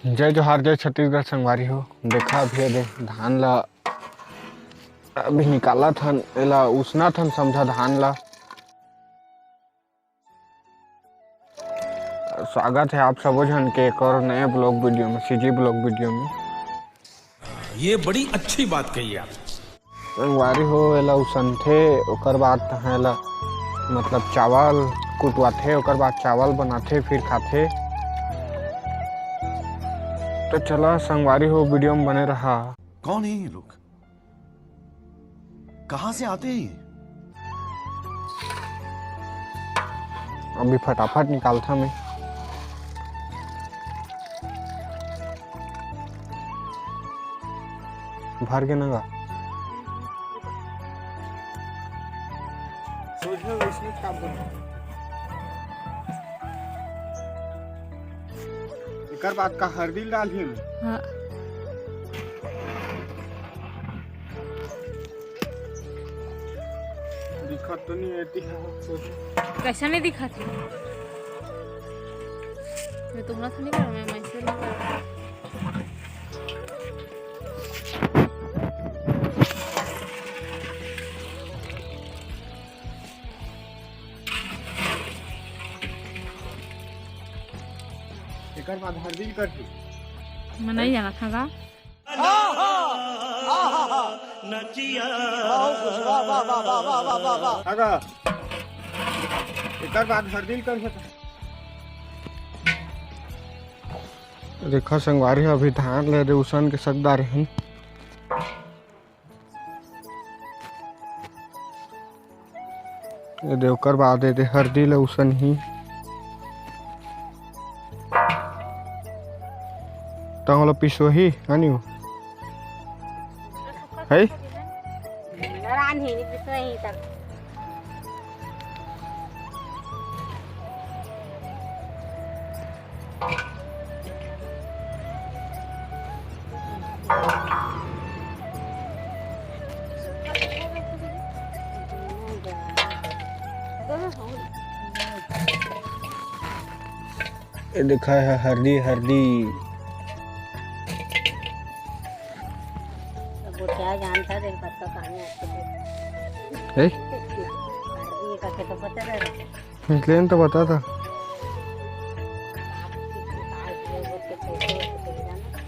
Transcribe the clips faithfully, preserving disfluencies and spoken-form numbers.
जय जोहार, जय छत्तीसगढ़ संगवारी हो। देखा अभी ये दे धान ला अभी निकालत हन, एला उसनत हन समझा धान ला। स्वागत है आप सबो झन के एक और नए vlog video में, CG vlog video में। ये बड़ी अच्छी बात कही आप। संगवारी हो, एला उसनथे, ओकर बाद तहाँ एला मतलब चावल कुटवाथे, ओकर बाद चावल बनाथे, फिर खाथे। तो चला संगवारी हो, video में बने रहा। कौन है ये लोग? कहाँ से आते हैं ये? अभी फटाफट निकालता मैं। भर के ना गा। सोझे वैसने काम करना। एकर बाद का हरदी डालही में? हाँ। दिखत तो नहीं आती है, सोच। कैसा नहीं दिखत है? मैं तुमला तो नहीं करूँ, मैं मैसे नहीं करूँ। एकर बाद हरदी करही। मैं नहीं जाना था गा। आगा। एकर बाद हरदी करही। देखा संगवारी हो, अभी धान ले दे उसन के सकदार हन। ये दे, ओकर बाद ये दे हरदी ल उसनही। तंग ल पिसोही, आनी हो। है? रान ही नहीं पिसोही तक। ये देखा है हरदी, हरदी। गोठिया जानता, तेरे पत्ता कहाँ है? है? हरदी का के तो पता नहीं। इसलिए तो बता था।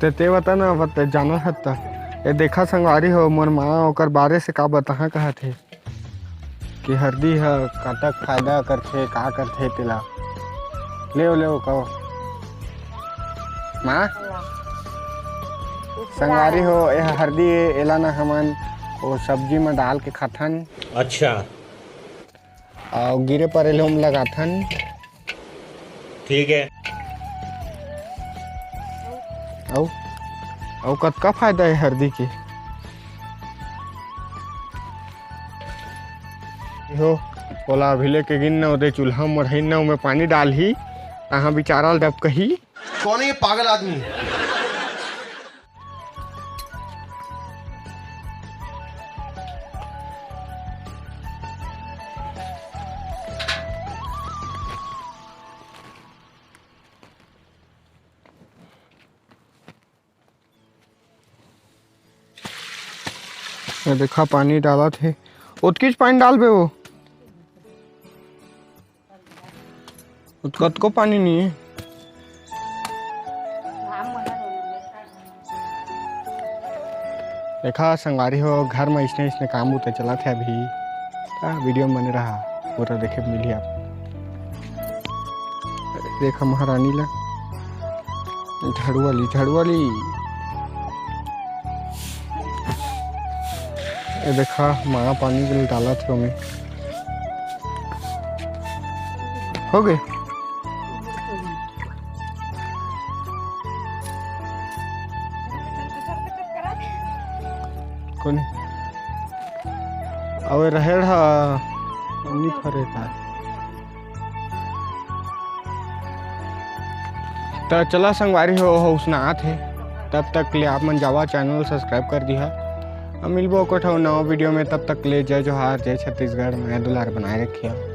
ते, ते बता ना, बता, जाना है त। ये देखा संगवारी हो, मोर माँ ओकर बारे से का बताहा कहा थे कि हरदी ह कतक फायदा करथे, का करथे तेला। लेव, लेव, कहो। माँ, संगवारी हो, ये हरदी ए, एला ना हमन वो सब्जी में डाल के खाथन। अच्छा। अउ गिरे परे ले हम लगाथन। ठीक है। अउ, अउ कतका फायदा है हरदी के? हो, ओला अभी लेके गिन न, ओदे चूल्हा मढ़ाई न, ओमे पानी डालही, तहाँ बिचारा ल डबकही। कौन है ये पागल आदमी? ये देखा, पानी डालत हे, ओतकीच पानी डालबे वो। कतको पानी नहीं है। देखा संगवारी हो, घर में इसने इसने काम बुता चलत हे अभी। हाँ, video में बने रहा, पूरा देखे मिली आप। देखा महारानी ला, झाड़ू वाली, झाड़ू वाली। ये देखा, माँ पानी के डालत हे ओमे। हो गए। कोनी। अबे रहेड़ हा, नहीं फरे था। त चला संगवारी हो, हो उसना आत हे। तब तक के लिए आप मन जावा, channel subscribe कर दिहा। अब मिलबो कोठा नवा video में, तब तक के लिए जय जोहार, जय छत्तीसगढ़, मया दुलार बनाए रखिया।